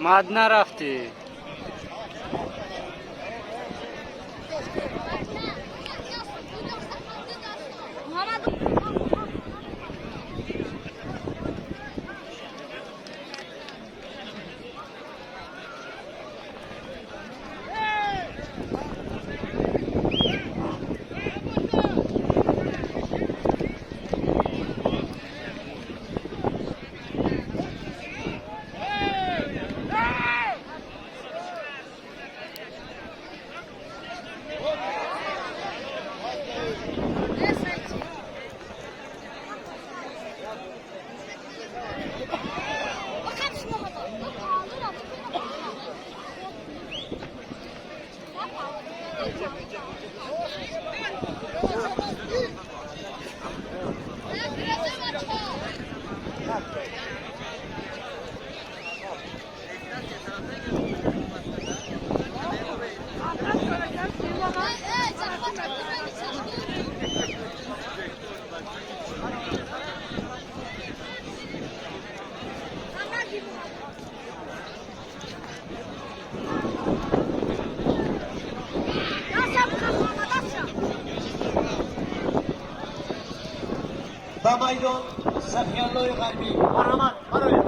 Мад нарафтӣ. Ба майдон Сафияллои Ғарбӣ, марҳамат, барояд.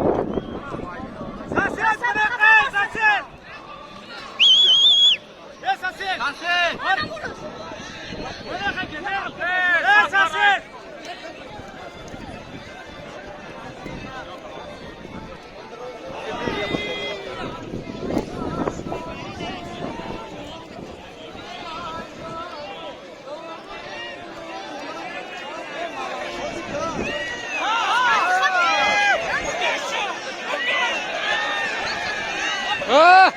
А!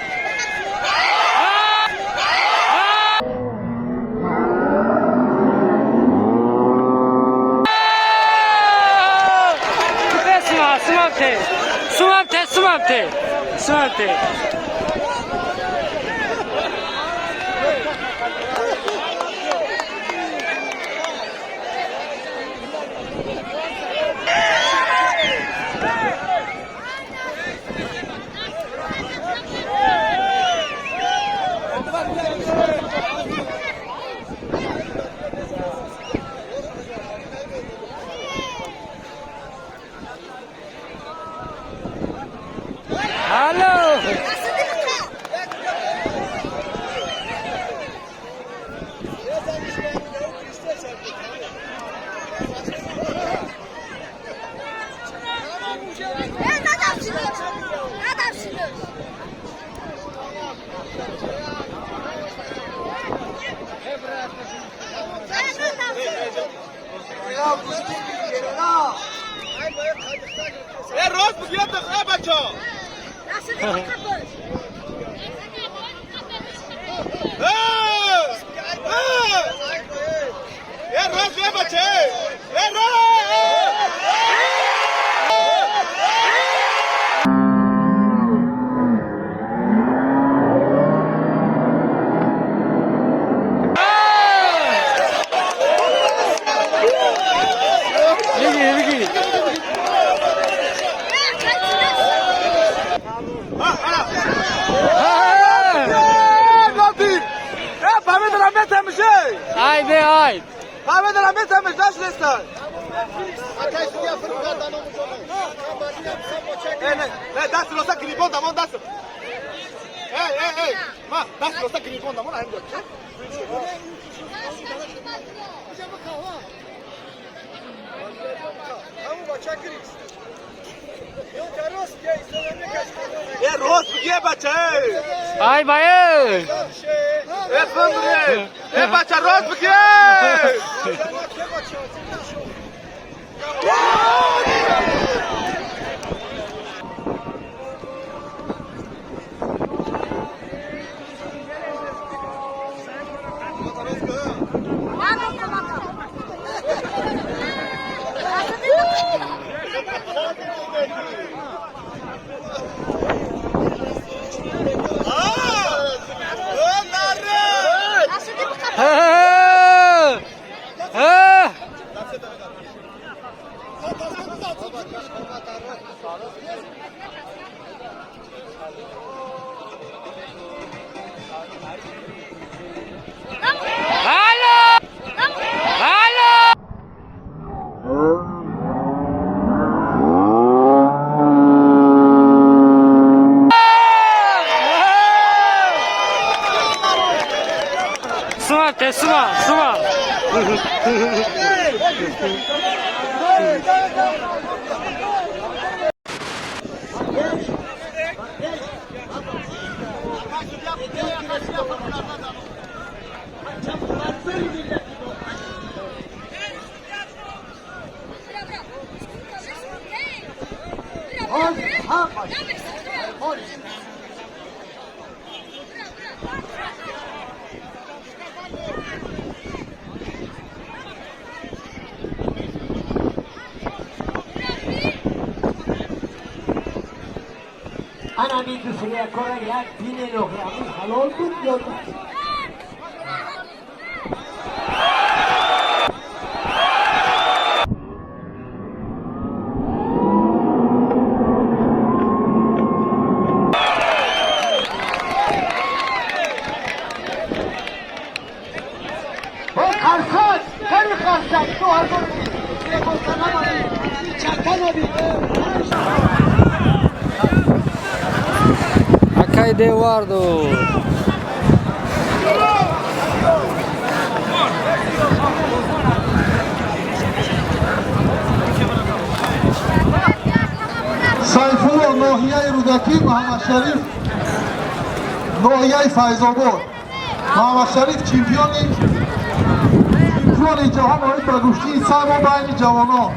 Сумабте, сумабте, сумабте, сумабте. Алло! Рост бигирад, бачо. Рост бия, бача, рост. Бигир, бигир. Ай бе, ай! Даст роста грибон дамон, даст. Эй, эй, эй, ма, даст роста грибон дамон, ай. Э, рост бигир, бача. Ай бае! Э, фандре. Э, бача, рост бигир. Ха! Ха! Сума те, сума, сума. Ana mi düsüne kora ya dine lohi halol bud yo. خرسان خیلی خرسان تو هر Акай Девардо. Сайфулло ноҳияи Рӯдакӣ, Муҳаммадшариф ноҳияи Файзобод. Муҳаммадшариф чемпиони ҷаҳон оид ба гӯштии самбо байни ҷавонон.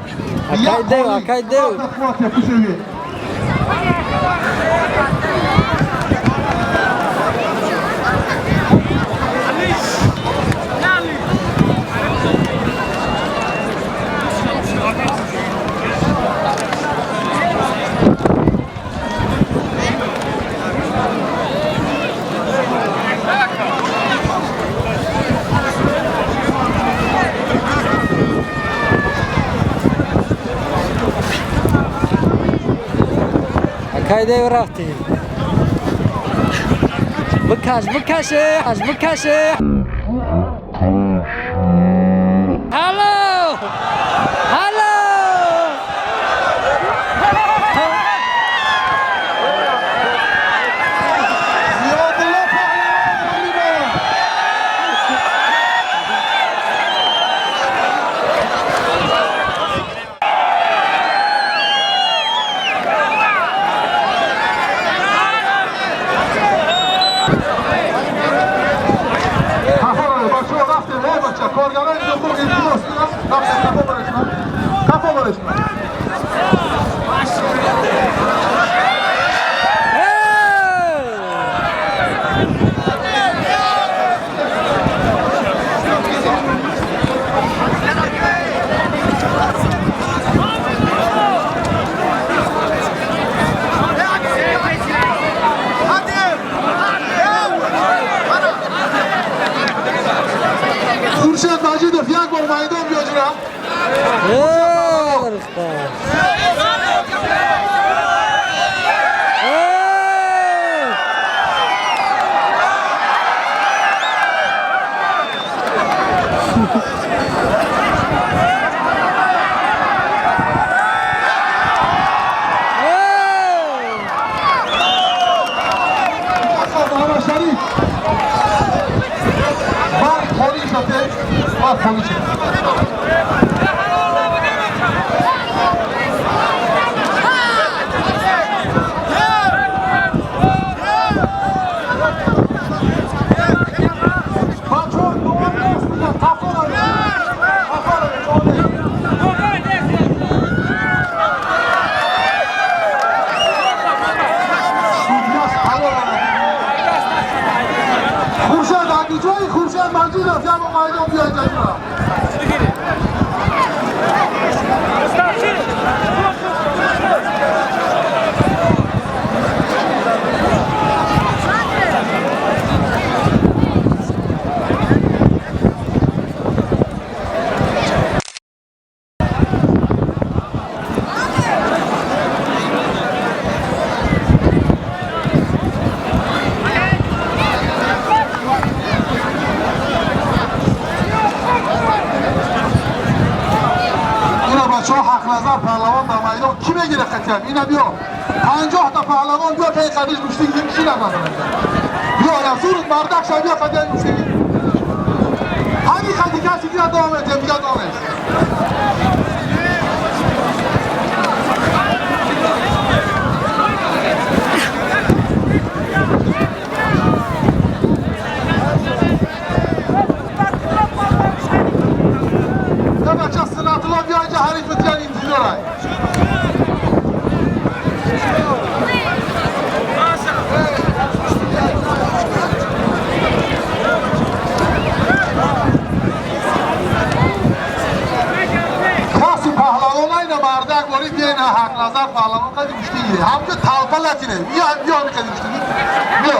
Акай Дев, акай Дев. Пушеви. Акай Дев рафтӣ. Бикаш, бикаше, бикаше. Ҳало! Ҳало! Зиёдулло Паҳлавон ғолиб. Бачаҳо рафтем, э бача, коргарони духтур илтимос кунам, рафтем, қафо барешман, қафо барешман. Хуршед Маҷидов, як бор майдон биё ҷура. Э, рухта. Э! Э! Муҳаммадшариф бар холӣ шате, бар холӣ шате. Бачаҳо, дуо нест, қафо равед, қафо равед, дуо нест. Судьяш ҳалол омад. Хуршед Агиҷои, Хуршед Маҷидов, як бор майдон биёед ҷаҷура. Ина бачаҳо, Ҳақназар паҳлавон дар майдон кӣ мегира қатиям? Ина биё, 50-та паҳлавон биё, пей қадиш гӯштӣ гирем, кӣ назар? Биё, я зур мардак ша, биё қатиям гӯштӣ гир. Дигар давом метиҳем, дигар давом нест. Бача, Сунатулло, биё инҷа, ҳариф битиян интизорай. Каси паҳлавон айна мардак ворид биёна, Ҳақназар паҳлавон қади гӯштӣ гире. Ҳамҷо талпа латине. Биё, биё, қади гӯштӣ. Биё.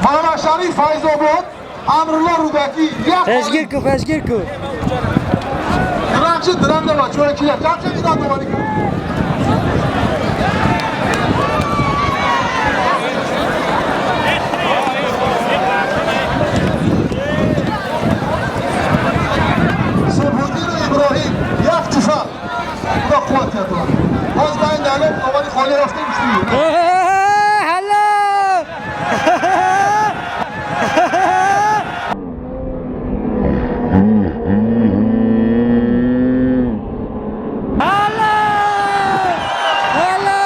Муҳаммад Шариф, Файзобод, Амрулло, Рӯдакӣ. Як Пешгир ку, пешгир ку. Дирам чи дирам нема, чӯра кия. Чамча дирам доварӣ ку. Субҳуддину Иброҳим, як туфа. Худо қувват диҳад. Боз ба ин далоб овари холӣ рафта гӯштӣ. Ҳалло! Ҳалло! Ҳалло!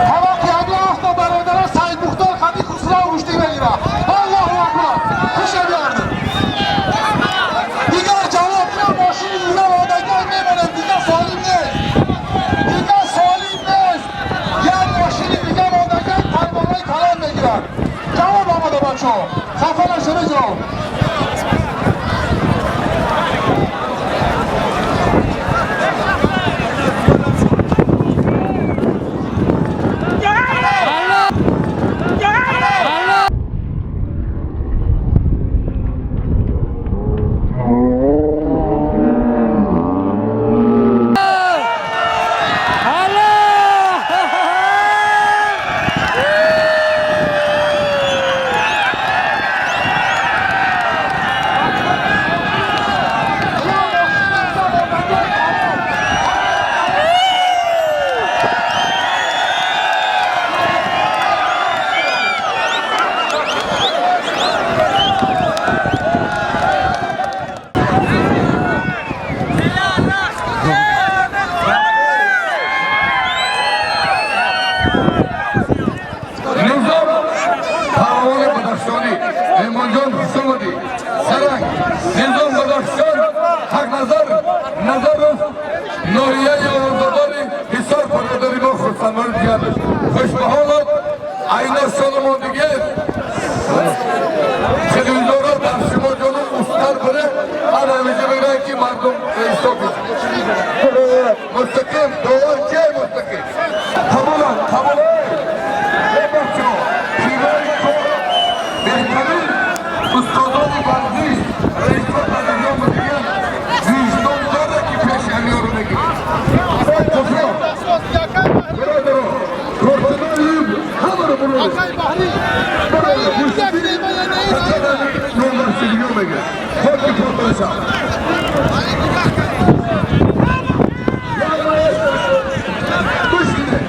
Таваққи ҳамла афта, бародарон, Саид Мухтор қади Хусрав гӯштӣ мегирад. Аллоҳу акбар! Хуша биёрдем. Дигар ҷавоб ина мошини дигар одагар мемонем, дигар солим нест. Дигар солим нест. Як мошини дигар одагар пайвонаи калон мегирад. Ҷавоб омада, бачаҳо. Хафа нашавед, ҷавоб. Ҳалло! Ҳалло! Ҳалло! Низом паҳлавони Бадахшонӣ, Эмонҷон, хуш омадӣ. Саранг Низом, Бадахшон, Ҳақназар Назаров, ноҳияи Овозадори Ҳисор. Бародари мо хурсандмон дигардаш. Хушбаҳолот айно шономон дигар телевизорро дар шумо ҷону устар бире. Ман ҳамеша мегӯям, ки мардум ҳисоб мустақим довар чие, мустақим қабулан қабул. Бачо, пирои кор, беҳтарин устодони варзиш, раисо дар мегӯянд, виҷдон дорад, ки пеши ҳамёро мегирад. Бародаро, коркунони ҳамаро барои мегирад. Хоки фотоша. Гӯш кунед.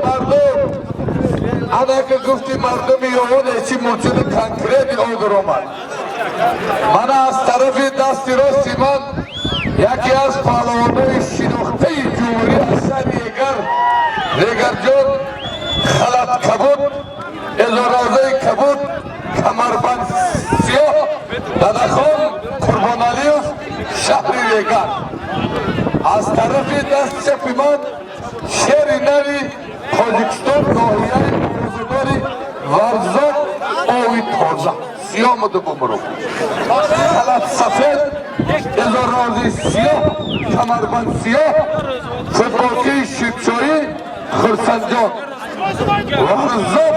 Мардум, ана ки гуфти мардуми ёвон эчи мучуни конкрети одур омад. Мана аз тарафи дасти рости ман яке аз паҳлавонои шинохтаи ҷумҳурӣ аз шаҳри Егар, Регарҷон, халат кабуд, эзоразаи кабуд, камарбанд сиёҳ, Дадахон Қурбоналиев, шаҳри Регар. Аз тарафи даст чапи ман шери нави Тоҷикистон, ноҳияи Орзудори Варзоб, ови тоза сиёҳ муду бумуру, халат сафед, эзорози сиёҳ, камарбанд сиёҳ, футболкаи ширчоӣ, Хурсанджон Варзоб,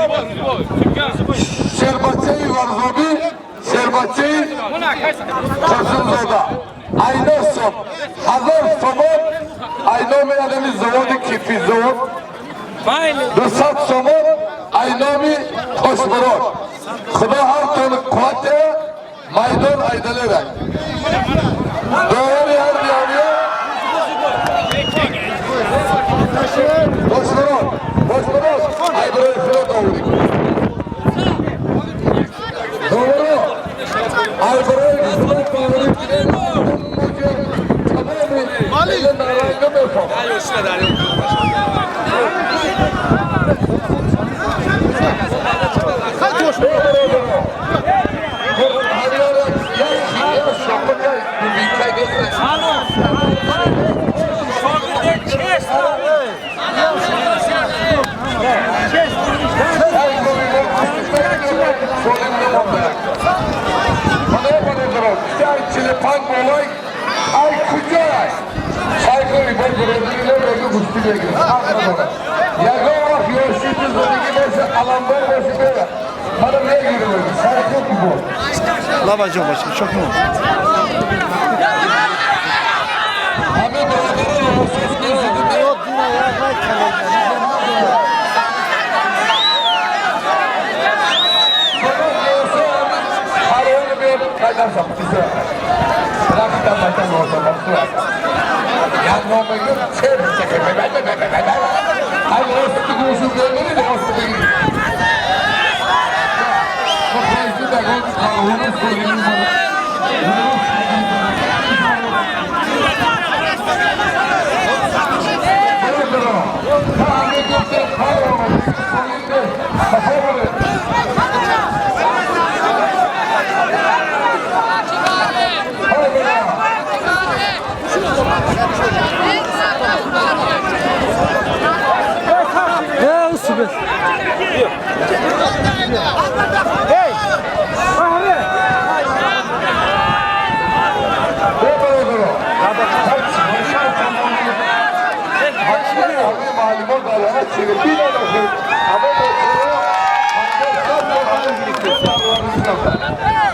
шербачаи Варзобӣ, шербачаи Турсунзода. Айно сом 1000 сомон айноми анами заводи кирпичзавод, 200 сомон айноми Тошмурод. Худо ҳартон қувват дева, майдон айдалерак довари ҳар диёния. Тошмурод, Тошмурод, ай барои худо доварӣ, доваро, ай барои худо доварӣ. Тамоми наранга мефаҳмад. Ягон вақт ёшити зодагӣ боша, аламдор боши, бера мана мегирем, сархо бо. Лабаҷон бошед, чок мо. Ҳаме бародарон ҳосил.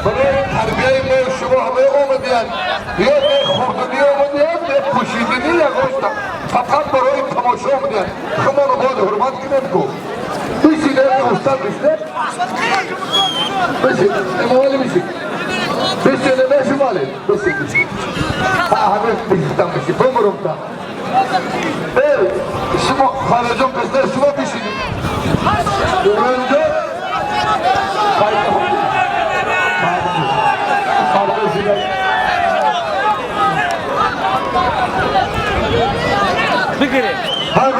Барои тарбияи мо шумо ҳамаи омадиянд, ё хурданӣ омадиянд, ё пӯшиданӣ, ягошта фақат барои тамошо омадиянд. Шуморо бояд ҳурмат кунем ку. Бишинед, устад, бишинед, бишин, Эмомалӣ, бишин, бишин, Эмомалӣ, бишин, бишин, ҳама бишистам, бишин, бумурумта. Шумо Фараҷон, пештар шумо бишинед. Дурунҷо Бигиред. Ҳай,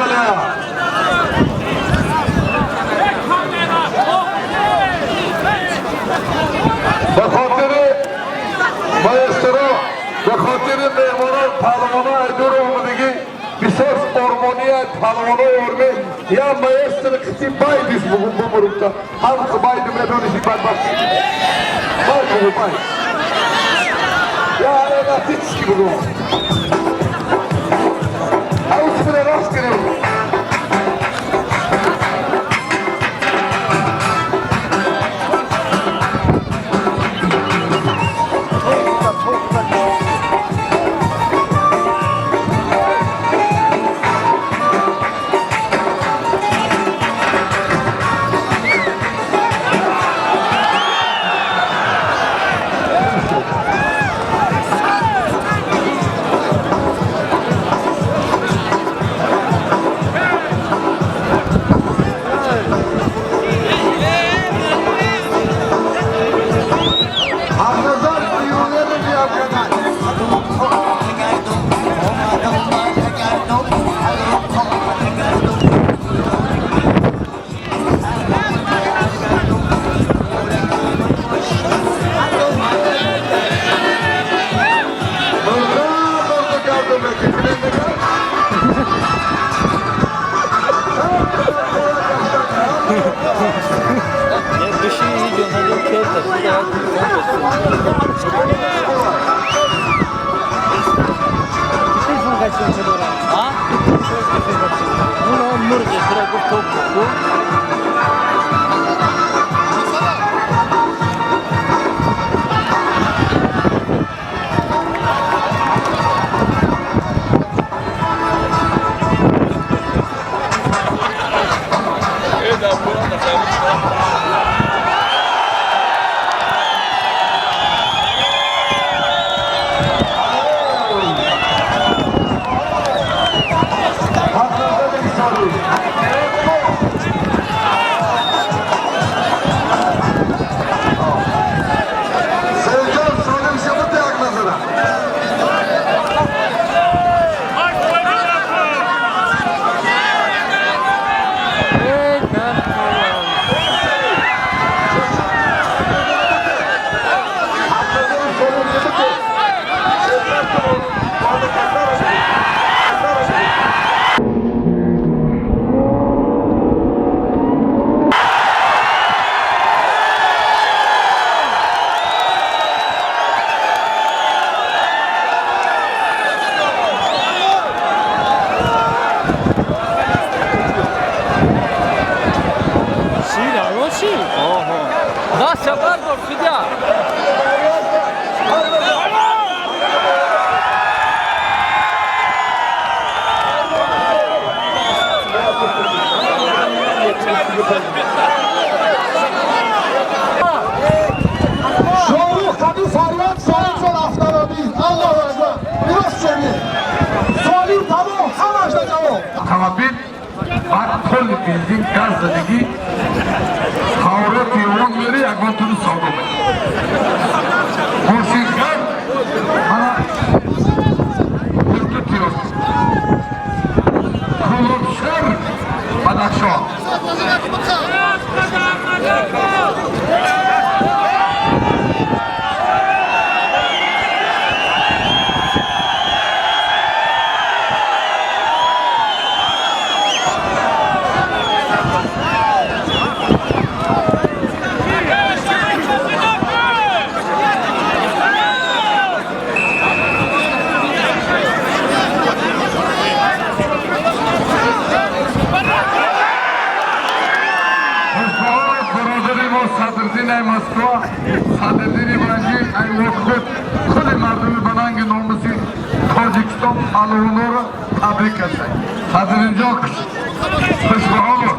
ба хотири маэстро, ба хотири меҳмонон, паҳлавоно айдур омадагӣ бисёр ормония, паҳлавонои орме я маэстро қити байдис бугун бумурукта ҳам байду медониси, бадбахти бай бугу бай я аэротически бугун. Аусмина рост кунем. Даст бардор, судья. Шоҳрух қади фарёд солим шуд автомобил. Аллоҳу акбар. Дуруст шунид. Солим тамом, ҳамашда ҷавоб. Автомобил баъд кулли бензин газ задагӣ ҳарорати он мери ягон тури савдо мекунад. Мошингар мана пурту тиёз. Кулобшар Бадахшон. Хушбаҳор бародари мо Садриддин ай Москва, Садриддини Ванҷӣ ай худ худи мардуми бананги номуси Тоҷикистон палвонора табрик карданд. Садриддинҷон, хушбаҳор.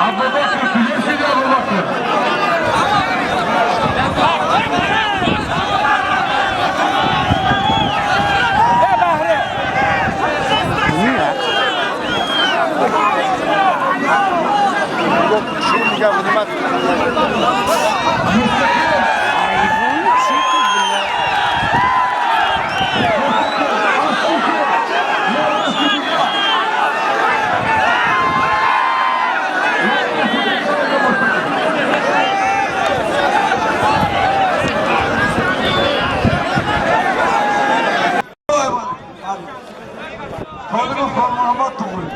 Абубакр куҷо шиди, Абубакр? Толибов Муҳаммад Туғри.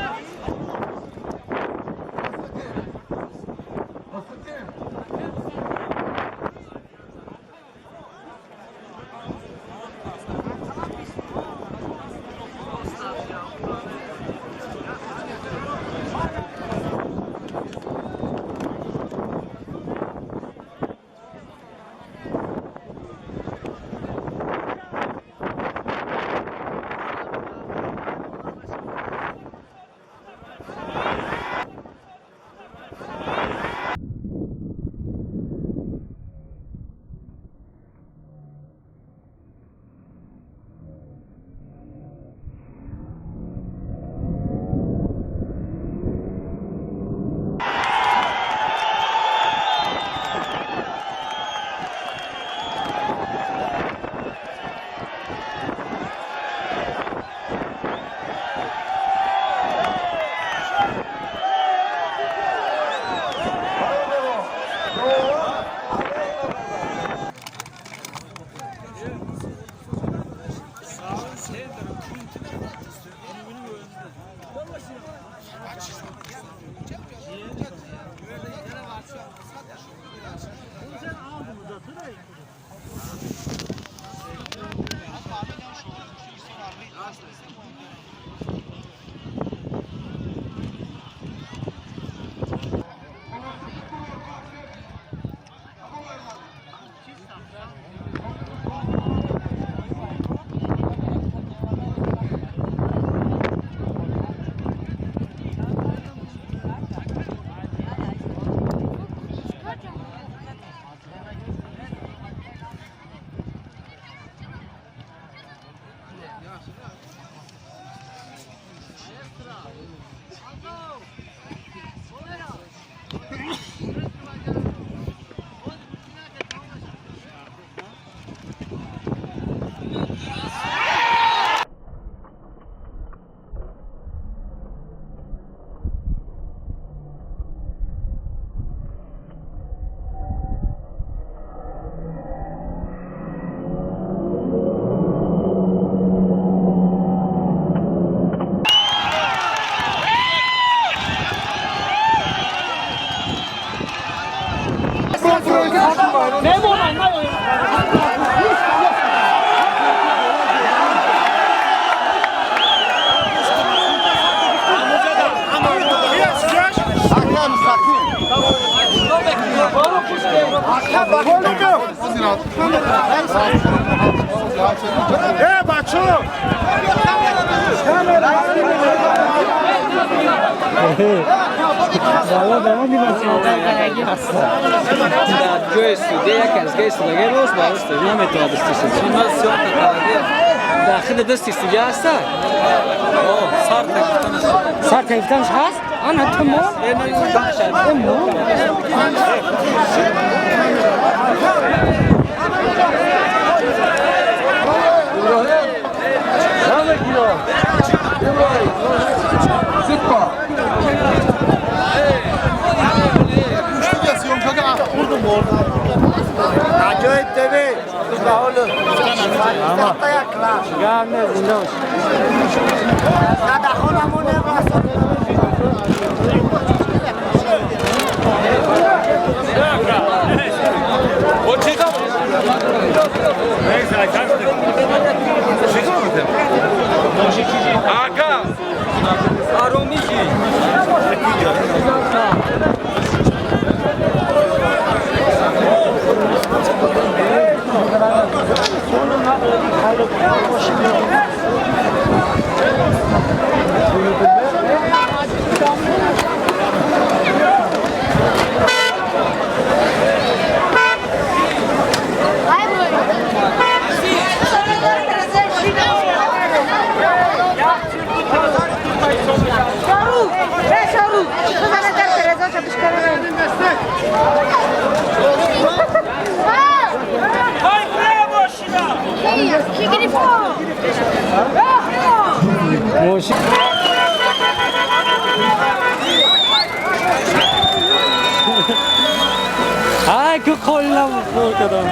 ҷои суде як аз гаи судагӣ рост ба рост наметавонад дасти судя. Дахили дасти судя ҳаста? Сар Сар таифтанш ҳаст? Ана ту мо? عجایب تبی Ай, ку қолам хӯр кардам.